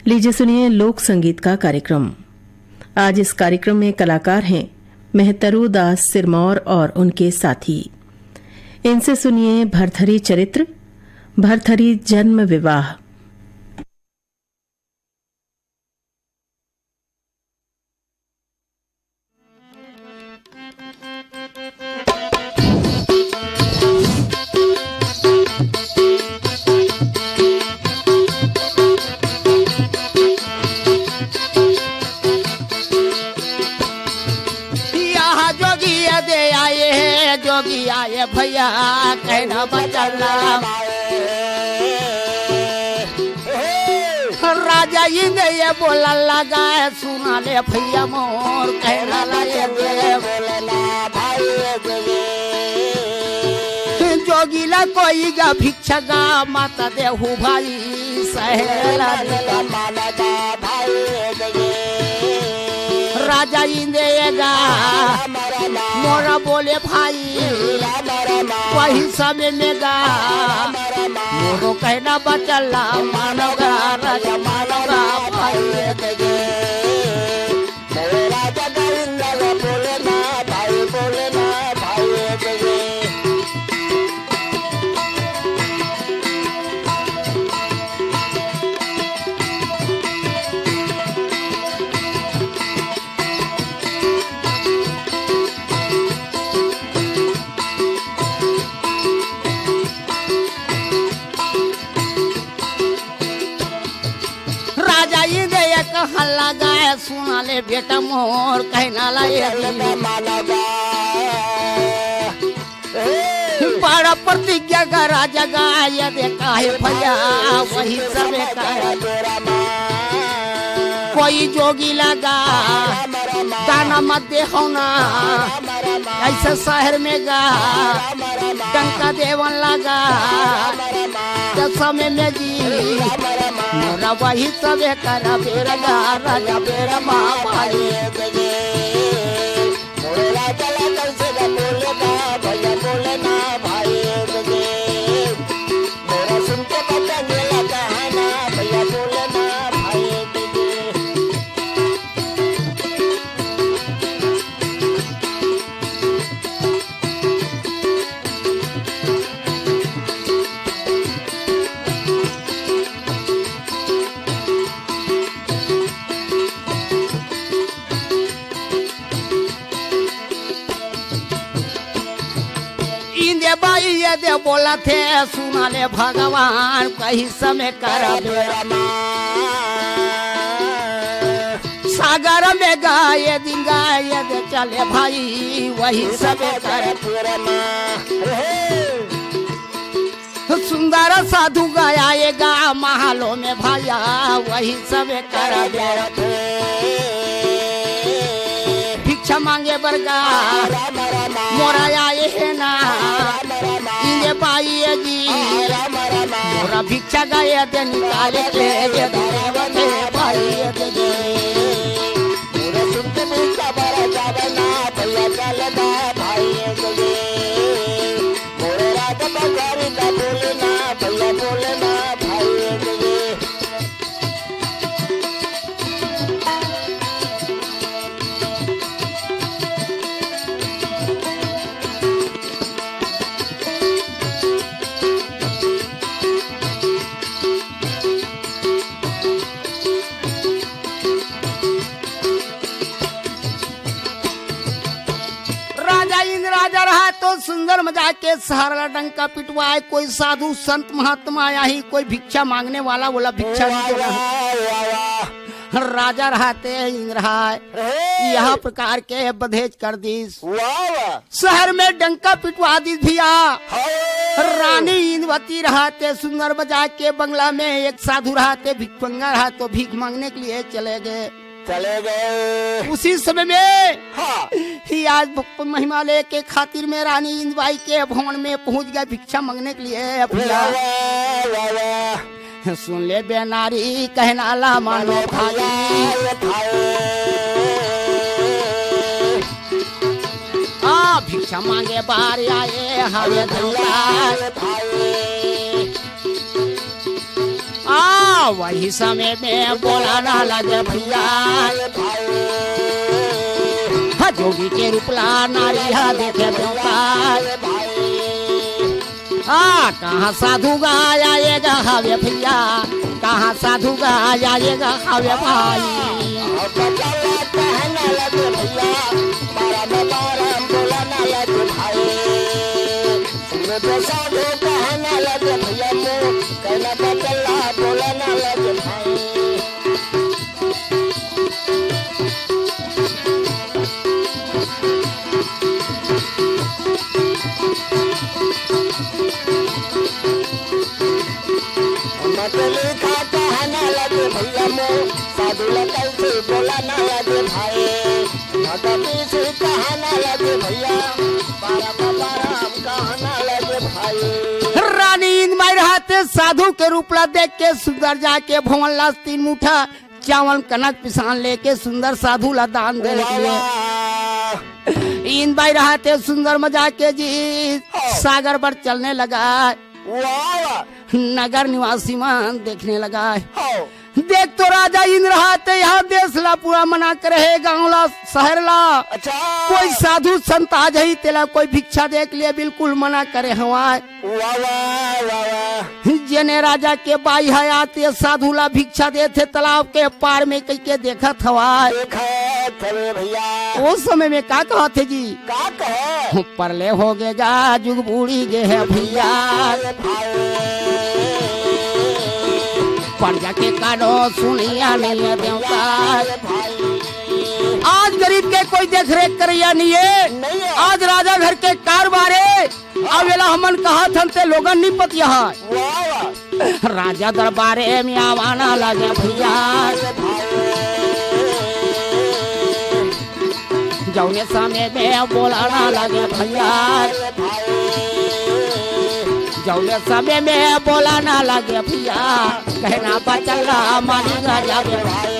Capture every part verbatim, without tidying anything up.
लीजिए सुनिए लोक संगीत का कार्यक्रम। आज इस कार्यक्रम में कलाकार हैं मेहतरू दास सिरमौर और उनके साथी। इनसे सुनिए भरथरी चरित्र, भरथरी जन्म विवाह। यहाँ जोगिया दे आए हैं, जोगिया ये भैया कहना बचला। राजा इंद्र ये बोला लगा, सुना ले भैया मोर कहना लगे दे। जोगिला कोई गा भिक्षा गा मत देहु भाई, सहेला राजा इंदेगा मोरा बोले भाई, वही समय में गा मोरो कहना बचला मानगा राजा मानगा भाई। राजा इंद्र एक हल्ला गाय सुना ले बेटा मोर कहना ला ये दिल। बड़ा प्रतिज्ञा का राजा गाय देखा है भैया वही सब का। कोई जोगी लगा दाना मत दे होना ऐसे शहर में गा डंका देवन लगा। दसमे में जी मोरा वही सबे करा बेरा गा राजा बेरा माँ भाई। इंदे बाई ये दे बोला थे सुना ले भगवान कही समय करबे। सागर में गाय दिन गाय दे चले भाई वही सब कर। सुंदर साधु गाया ये गा महलों में भैया वही सब कर। भिक्षा मांगे बरगा मोरा आए है ना इंगे बाई जी। मोरा भिक्षा गाया दे निकाले के ये दे भाई ये दे। मोरे सुनते भिक्षा बड़ा जावे ना भैया चल ना भाई ये दे। मोरे रात बजारी का बोले ना भैया बोले ना भाई ये दे। राजा इंद्र राजा रहा तो सुंदर मजाक के शहर ला डंका पिटवाए, कोई साधु संत महात्मा आही, कोई भिक्षा मांगने वाला बोला भिक्षा नहीं देना। राजा रहते इंद्र है यह प्रकार के बधेज कर दीस। शहर में डंका पिटवा दीस भैया। रानी इंद्रवती रहते सुंदर मजाक के बंगला में एक साधु रहते भिक्षंगा रहा तो भीख मांगने के लिए चले गए। चले गए। उसी समय में हाँ। ही आज भक्त महिमा लेके खातिर में रानी इंदबाई के भवन में पहुंच गया भिक्षा मांगने के लिए। भैया वाह, वाह, वाह। सुन ले बेनारी कहना ला मानो भाई। आ भिक्षा मांगे बार आए हवे देवता। आ, वही समय में बोला ना लगे भैया। हाँ, जोगी के रूप ला नारी हा देखे देवता। आ, कहाँ साधु गाया ये गा हवे भैया, कहाँ साधु गाया ये गा हवे भाई। मत लिखा कहना लगे भैया मोर, साधु ला कैसे बोला ना लगे भाई। मत पीछे कहना लगे भैया, पारा पारा हम कहना लगे भाई। रानी इंद बाई रहते साधु के रूप ला देख के सुंदर जाके भवन ला तीन मुठा चावल कनक पिसान लेके सुंदर साधु ला दान देने के लिए। इंद बाई रहते सुंदर मजा के जी सागर बर चलने लगा। नगर निवासी मन देखने लगा। देख तो राजा इंद रहते यहाँ देश ला पूरा मना करे हे, गाँव ला, शहर ला। अच्छा। कोई साधु संत आ जाही तेला कोई भिक्षा दे के लिए बिल्कुल मना करे हवाय। वाह, वाह, वाह, वाह। जेने राजा के बाई हे आते साधु ला भिक्षा देथे तालाब के पार में कहिके देखत हवाय। देखत हवे भैया। ओ समय में का कहत हे जी? का कहे? परले होगे गा जुग बूड़ी गे हे भैया। भाई। परजा के कानो सुनिया नहीं हे देवता। भाई। आज गरीब के कोई देख रेख करैया नहीं हे। नहीं हे। आज राजा घर के कारोबार हे। अब एला हमन कहत हन ते लोगन नी पतियाहय। वाह, वाह। राजा दरबारे में आवाना लगे भैया। जौने समय में बोलाना लगे भैया। जौने समय में बोलाना लगे भैया। कहना बचल ला मानी राजा में भाई।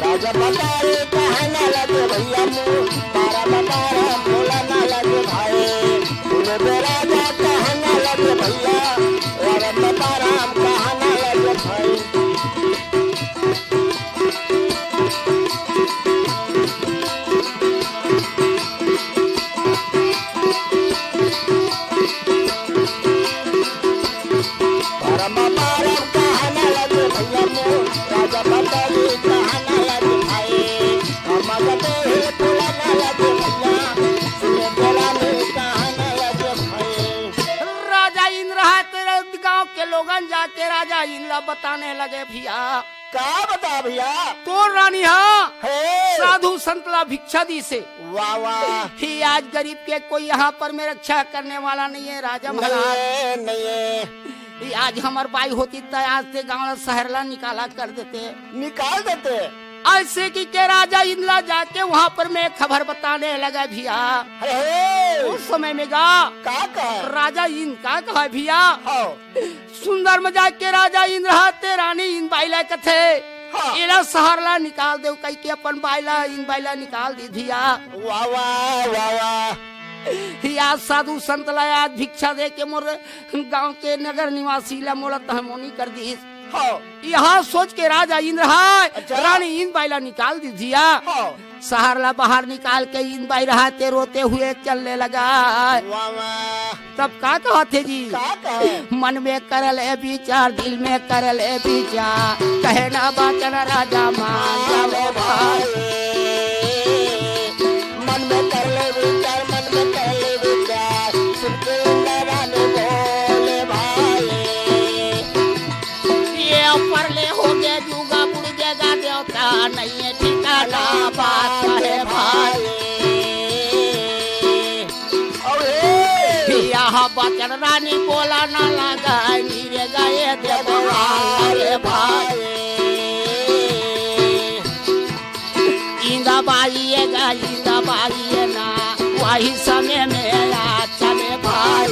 राजा बताए कहना लगे भैया मुँह। तारा बतारा बोलाना लगे भाई। राजा इंद्र ह तेरे गांव के लोगन जाके राजा इंद्र ला बताने लगे, भैया। का बता भैया? तोर रानी हा हे। साधु संत ला भिक्षा दीसे। वाह, वाह। ही आज गरीब के कोई यहाँ पर में रक्षा करने वाला नहीं है, राजा महाराज। नहीं है, नहीं है। ही आज हमर बाई होती त आज ते गांव ला शहर ला निकाला कर देते। निकाल देते। ऐसे कि के राजा इंद्र ला जाके वहाँ पर में खबर बताने लगे, भैया। अरे हे। उस समय में गा का कहे? राजा इंद्र का कहे, भैया। हाँ। सुंदर मजाक के राजा इंद्र ह ते रानी इंद बाई ला कथे। हाँ। एला शहर ला निकाल देव कहिके अपन बाई ला, इंद बाई ला निकाल दीस भैया। वाह, वाह, वाह, वाह। ही आज साधु संत ला आज भिक्षा दे के मोर गांव के नगर निवासी ला मोला तहमोनी कर दीस। हाँ। यहाँ सोच के राजा इंद्र ह अच्छा। रानी इंद बाई ला निकाल दीस भैया। हाँ। शहर ला बाहर निकाल के इंद बाई रहते रोते हुए चलने लगा। वाह, वाह। तब का कहत हे जी? का कहे? मन में कर ले विचार, दिल में कर ले विचार, कहे ना बचन राजा मान जा लो भाई। मन में कर ले विचार, मन में कर ले विचार, सुन के इंद्र रानी बोले भाई। ये ऊपर ले हो गया जुगा बुड़ जाएगा देवता, नहीं है ठिकाना बात है भाई। अरे! यह बचन रानी बोला ना लगा, गिर गए देवहार भाई। इंदा बाई ये गा, इंदा बाई ये ना, वही समय में आ चले भाई।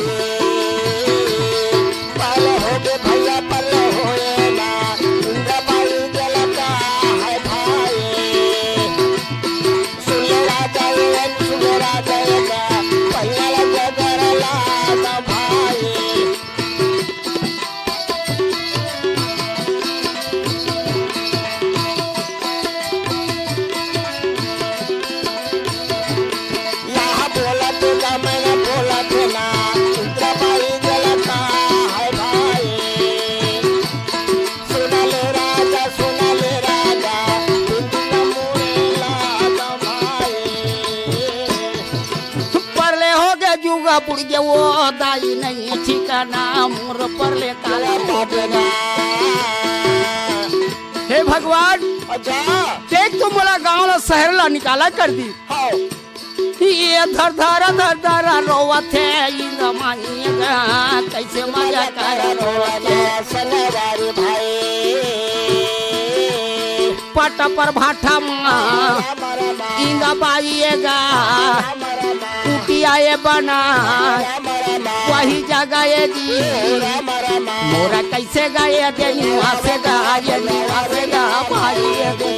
पहले हो गए भैया, पहले होए ना, इंदा बाई जलता है भाई। सुन ले राजा ये, सुन ले राजा ये ना, पहला लगे डरला ना भाई। बुड़ गे वो दाई, नहीं ठिकाना मोर पर ले काला मोटेगा। हे भगवान, अच्छा। देख तो मोला गांव ला, शहर ला निकाला कर दी। हाँ। ये धर धर धर धर रोवत हे, इंद माई गा, कैसे मजा कर रोवत हे। सनवारी भाई। पट पर भाठा मा, इंद बाई गा, कुटिया ये बना, वही जगह ये जी। मोरा कैसे गा ये दे निवास गा, ये निवास गा भाई ये दे।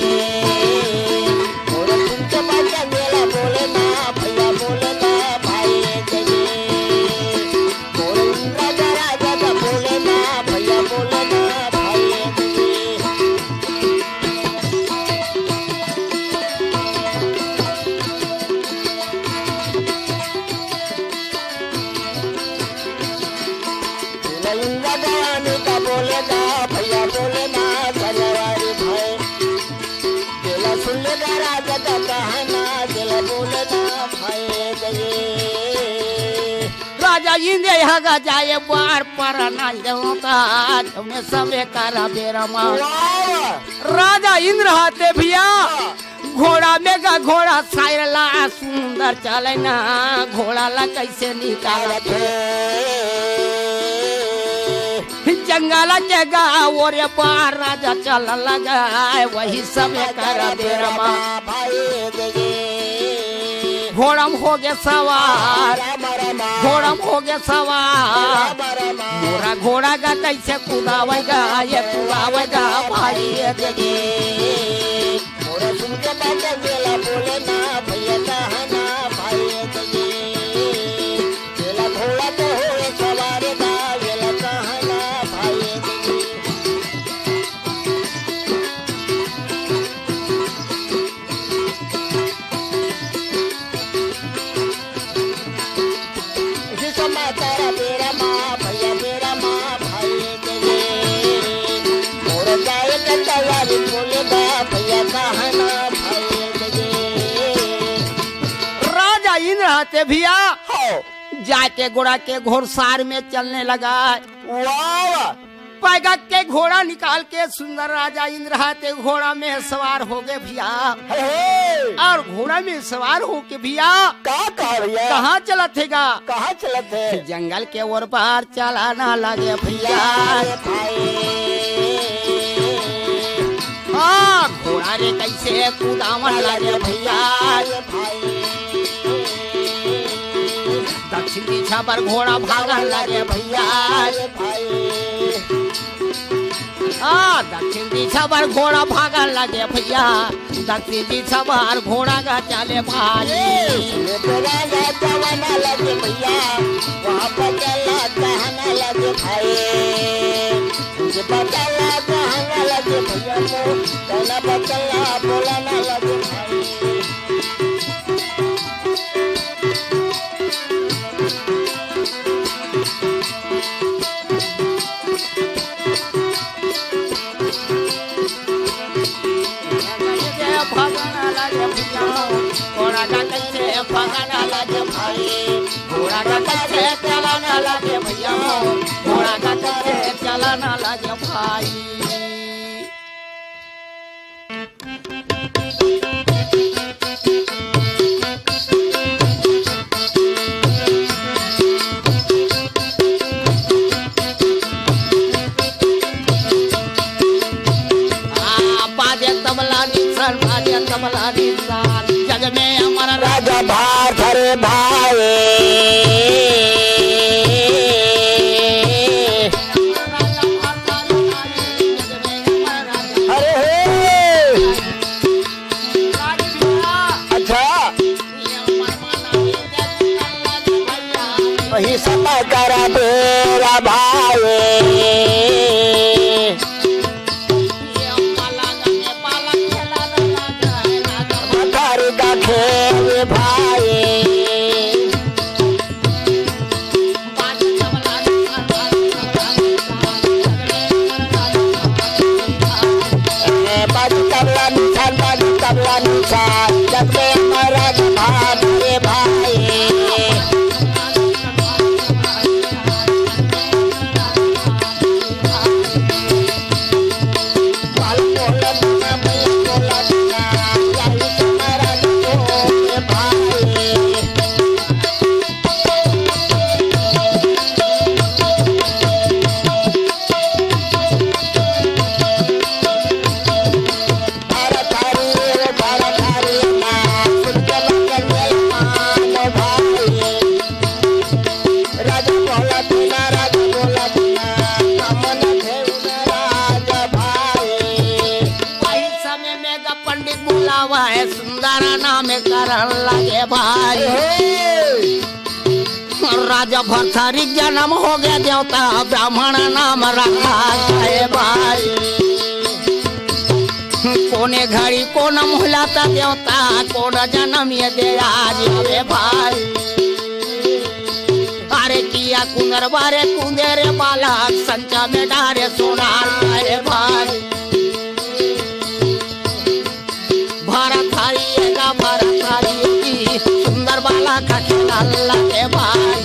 इंद्र भवानी का बोले ना भैया, बोले ना सनवारी भाई। तेला सुन ले गा राजा का कहना, तेला बोले ना भाई गए। राजा इंद्र यहाँ का जाए बार पर ना देवता, तुमने सबे करा बेरा मार। वाह। राजा इंद्र हाथे भैया, हाँ। घोड़ा में का घोड़ा सायर ला सुंदर चले ना, घोड़ा ला कैसे निकालत हे। जंगल के गा ओरे पार राजा चल लगा, वही समय कर बेरा मा। भाई दे। घोड़ा में हो गे सवार, राम राम। घोड़ा में हो गे सवार। राम राम। मोरा घोड़ा गा कैसे कुदावेगा, ये कुदावेगा भाई ये देखे। मोरा सुन के बात गेला बोले ना भैया कहना भाई देखे। गेला घोड़ा तो हो सवार गा, गेला कहना भाई देखे। जिसमा तारा बेरा मा भैया, बेरा मा भाई दे। मोर जाए के तैयारी बोले बा भैया, कहना भाई दे। राजा इंद्र हाथे भैया, हो। जाके घोड़ा के घोड़सार में चलने लगा। वाह, वाह। पैगा के घोड़ा निकाल के सुंदर राजा इंद्र हाथे घोड़ा में सवार हो गे भैया। हे, हे। और घोड़ा में सवार हो के भैया, का कहा भैया? कहाँ चलत हे गा? कहाँ चलत हे? जंगल के ओर पार चलाना लगे भैया। भैया रे भाई। हाँ, घोड़ा रे कैसे कुदावन लगे भैया। भैया रे भाई। दक्षिण दिशा पर घोड़ा भागन लगे भैया। भाई। आ, दक्षिण दिशा पर घोड़ा भागन लगे भैया। दक्षिण दिशा पर घोड़ा का चले भाई। ये, ये तो राजा जवाना लगे भैया। वहाँ पर चला कहना लगे भाई। मुझे बतला कहना लगे भैया को। कहना बतला बोला ना लगे भाई। घोड़ा का कैसे भगाना लगे भाई, घोड़ा का कैसे चलाना लगे भैया, घोड़ा का कैसे चलाना लगे भाई। आ, बाजे तबला निशान, बाजे तबला निशान, जग में अमर राजा भार धरे भाई। अरे हे। अच्छा। वही समा करा बेरा भाई। मतारी का खेल भाई। बाजू तबला निशान, बाजू तबला निशान, जब से हमारा जमाना रे भाई। वही समय में गा पंडित बुलावा है, सुंदर नाम करन लगे भाई। राजा भरथरी जन्म हो गया देवता, ब्राह्मण नाम रखा है भाई। कोने घड़ी कोन मुहलाता देवता, कोन जन्म ये दे आज रे भाई। अरे किया कुंदर बारे कुंदे रे बालक, संचा में डारे सोनार रे भाई। भरथरी एगा भरथरी, सुंदर बालक खेला लगे भाई।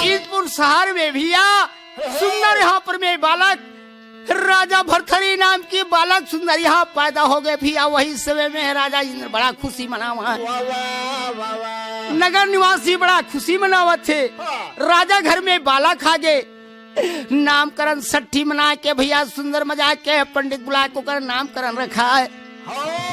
ईदपुर शहर में भैया सुंदर यहाँ पर में बालक राजा भरथरी नाम के बालक सुंदर यहाँ पैदा हो गए भैया। वही समय में राजा इंद्र बड़ा खुशी मनावा है। वाह, वाह, वाह, वाह। नगर निवासी बड़ा खुशी मनावत थे। हाँ। राजा घर में बालक आ गए। नामकरण सट्ठी मना के भैया सुंदर मजा के पंडित बुला के ओकर नामकरण रखा है। हाँ।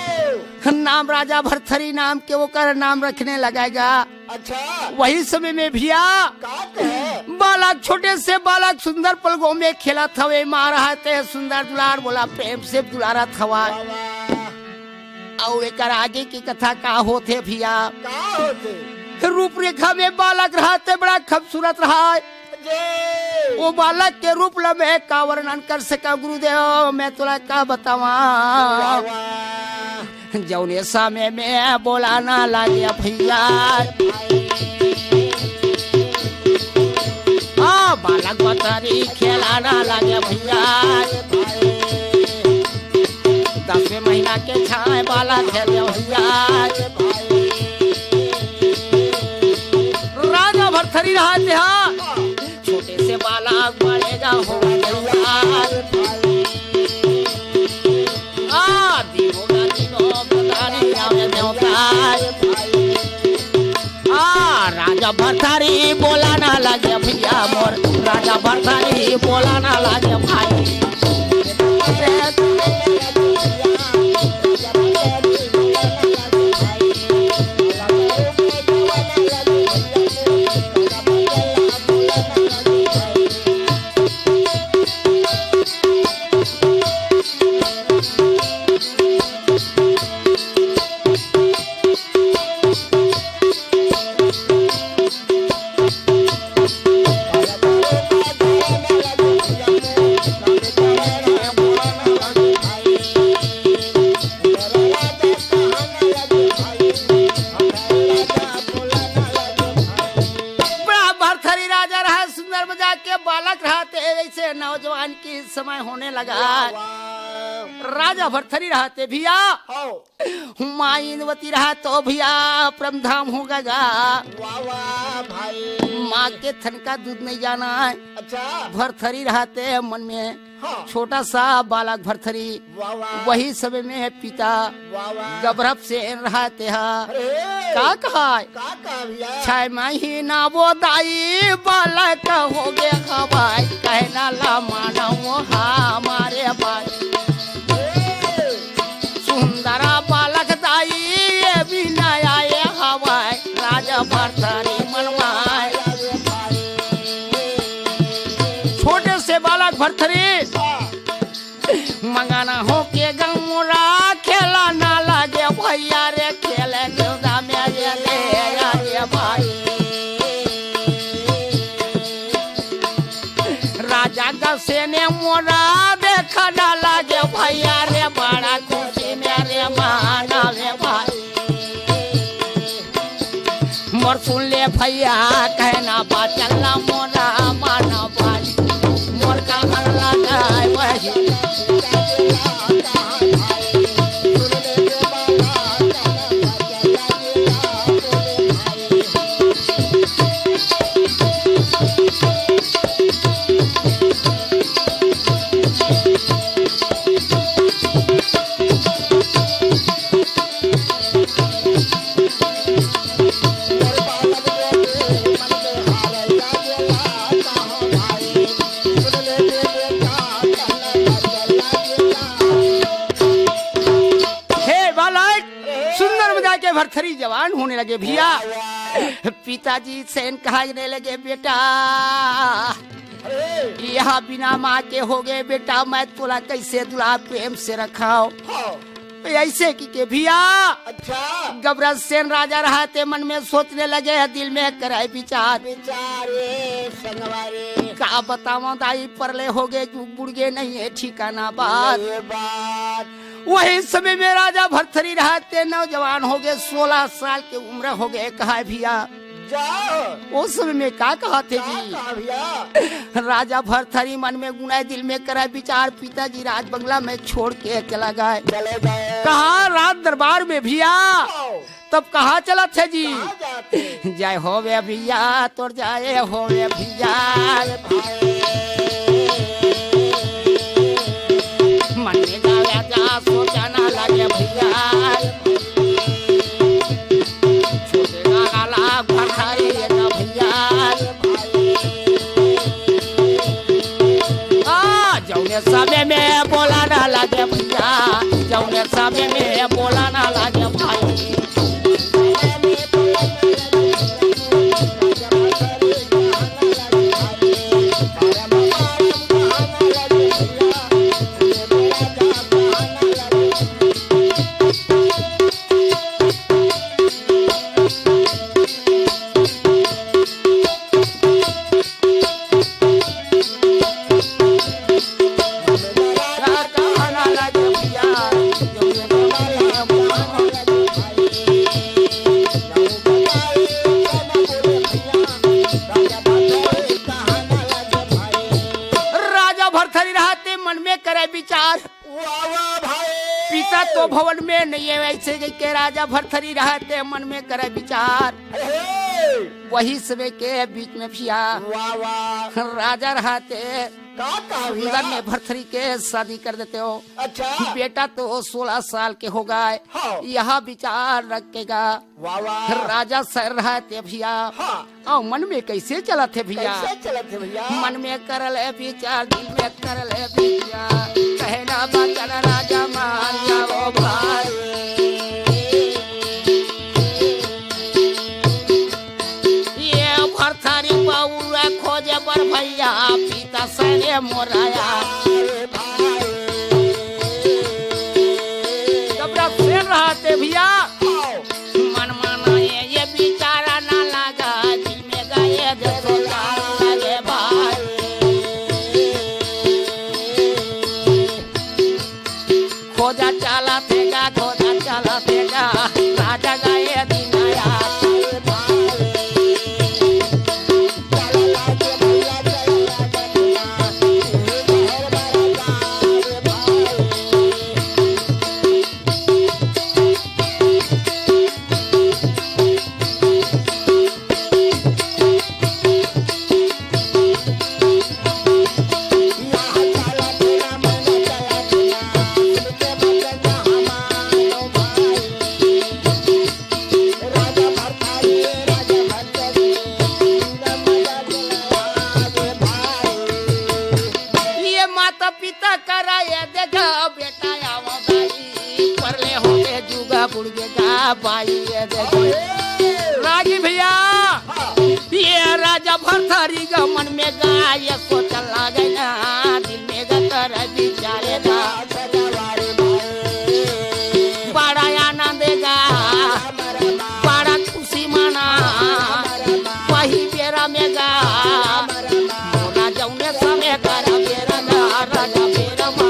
नाम राजा भरथरी नाम के ओकर नाम रखने लगाएगा। अच्छा। वही समय में भैया का कहे? बालक, छोटे से बालक सुंदर पलगों में खेलत हवे, माँ रहते सुंदर दुलार बोला प्रेम से दुलारत हवा। वाह, वाह। अउ एकर आगे की कथा का होथे भैया? का होथे? रूपरेखा में बालक रहते बड़ा खूबसूरत रहा है। जी। वो बालक के रूप ला मैं का वर्णन कर सका गुरुदेव, मैं तोला का बतावा? वाह, वाह। जौने समय में बोला ना लागे भैया, हाँ, बालक बतरी खेला ना लागे भैया। दसवें महीना के छाए बालक खेले भैया। राजा भरथरी रहा थे, हाँ। छोटे से बालक बड़ेगा हो भैया। आ, दिनों का दिनों बदारी आवे देवता। आ, राजा भरथरी बोला ना लगे भैया मोर, राजा भरथरी बोला ना लगे भाई। बड़ा भरथरी राजा रहा, सुंदर मजाक के बालक रहा, ते जैसे नौजवान की समय होने लगा। वाह, वाह। राजा भरथरी रहा ते भैया। हो। माँ इंदवती रहा तो भैया परम धाम हो गगा। वाह, वाह, भाई। माँ के थन का दूध नहीं जाना है। अच्छा। भरथरी रहा ते मन में। हाँ। छोटा सा बालक भरथरी। वाह, वाह। वही समय में पिता वाह, वाह। गबरप से रहा ते हा। अरे। का कहा? का कहा भैया? छह महीना वो दाई बालक हो गया हवाई, कहना ला मानो हमारे भाई। ए। सुंदरा बालक दाई ये भी नया ये हवाई, राजा भरथरी मनवाए। छोटे से बालक भरथरी। हाँ। मंगाना हो के गौरा खेला ना लागे भैया रे, खेले गेंदा में ये ले यार। ना लागे भैया रे, बड़ा खुशी में रे माना रे भाई। मोर सुन ले भैया, कहना बा चलना मोरा माना भाई। मोर का हल्ला जाए वही। हे बालक, सुंदर मजा के भरथरी जवान होने लगे भैया। पिताजी से कहने लगे, बेटा, यह बिना माँ के हो गए बेटा, मैं तोला कैसे दुलार प्रेम से रखाओ। हाँ। तो ऐसे कि के भैया, अच्छा। गबरा सेन राजा रहा ते मन में सोचने लगे है, दिल में करे विचार। विचार रे संगवारी। का बतावा दाई, परले हो गए, जुग बुड़ गए, नहीं है ठिकाना बात। ये बात। वही समय में राजा भरथरी रहा ते नौजवान हो गए, सोलह साल के उम्र हो गए, कहा भैया। जाओ। उस समय में का कहा थे का जी? कहा भैया? राजा भरथरी मन में गुनाह, दिल में करा विचार, पिताजी राज बंगला में छोड़ के चला गए। चले गए। कहा राज दरबार में भैया। आओ। तब कहाँ चलत हे जी? कहाँ जाते? जय होवे भैया, तोर जय होवे भैया। मन में गावे जा सोचना लगे भैया। छोटे गाला भरथरी ना भैया। आ, जौने समय में बोला ना लगे भैया, जौने समय में बोला ना लगे भाई। राजा भरथरी रहते मन में करे विचार, वाह, वाह, भाई। पिता तो भवन में नहीं है, ऐसे के राजा भरथरी रहते मन में करे विचार। हे, हे। वही समय के बीच में भैया, वाह, वाह। राजा रहते का, का भैया? सुंदर ने भरथरी के शादी कर देते हो। अच्छा। बेटा तो सोलह साल के हो गए। हाँ। यह विचार रखेगा। वाह, वाह। राजा सर रहते भैया। हाँ। अउ मन में कैसे चलत हे भैया? कैसे चलत हे भैया? मन में करल हे विचार, दिल में करल हे विचार। कहना बचन राजा मान जाओ भाई। ये भरथरी पौरा खोजे बर भैया, पिता सने मोराया। जब रसेल रहते भैया, मन माना ये, ये बिचारा ना लागा, दिल में गाए दे सोचा लगे भाई। खोजा चाला थेगा, खोजा चाला थेगा, राजा गाए दिनाया। ये माता पिता करा ये देखा बेटा आवो दाई, परले होवे जुगा बुड़ गे गा बाई ये देखो। रागी भैया, ये राजा भरथरी गा मन में गा, ये सोच लागे ना, दिल में गा कर बिचारे गा। बड़ा आनंद गा, बड़ा खुशी मना, वही बेरा में गा। मोला जौने समय कर बेरा गा, राजा बेरा मा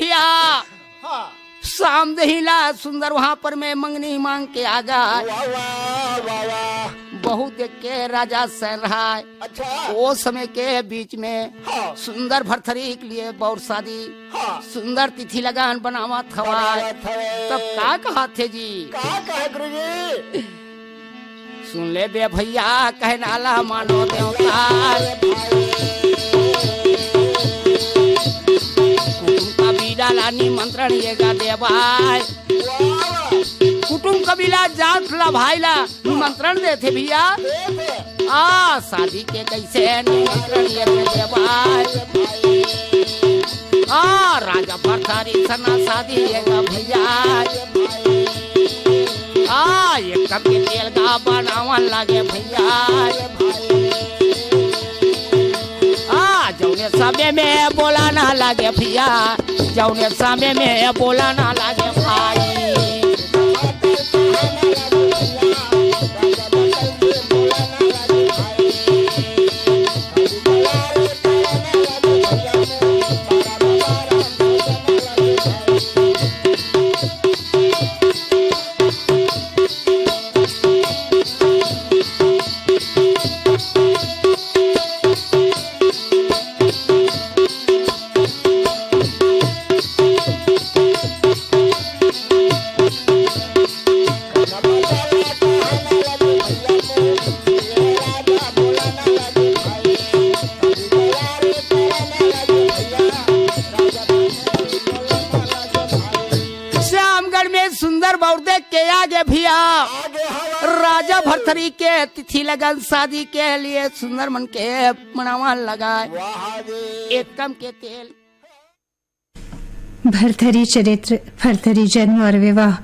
भैया, हाँ। शाम दही ला सुंदर वहां पर में मंगनी मांग के आ गए। वाह, वाह, वाह, वाह। बहुत देख के राजा सैन रहा है। अच्छा। वो समय के बीच में हाँ। सुंदर भरथरी के लिए बउर शादी, हाँ। सुंदर तिथि लगन बनावत हवय। बनावत हवय। तब का कहत हे जी? का कहे गुरुजी? सुन ले बे भैया, कहना ला मानो देवता। कुटुम कबीला ला निमंत्रण ये गा देवाय। वाह। कुटुम कबीला जात ला भाई ला निमंत्रण देथे भैया। देथे। आ, शादी के कैसे निमंत्रण ये दे देवाय। आ, राजा भरथरी सना शादी ये गा भैया। आ, एक कप के तेल का बनावन लागे भैया। आ, जौने समय में बोला ना लागे भैया, जौने समय में बोला ना लागे भाई। श्यामगढ़ में सुंदर बउर देख के आगे भैया। आगे हवा। राजा भरथरी के तिथि लगन शादी के लिए सुंदर मन के मनावन लगाए। वाह जी। एक कम के तेल। भरथरी चरित्र, भरथरी जन्म और विवाह।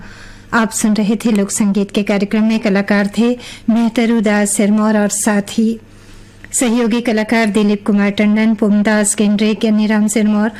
आप सुन रहे थे लोक संगीत के कार्यक्रम में। कलाकार थे मेहतरू दास सिरमौर और साथी सहयोगी कलाकार दिलीप कुमार टंडन, पुमदास केंद्रे, ज्ञानीराम सिरमौर,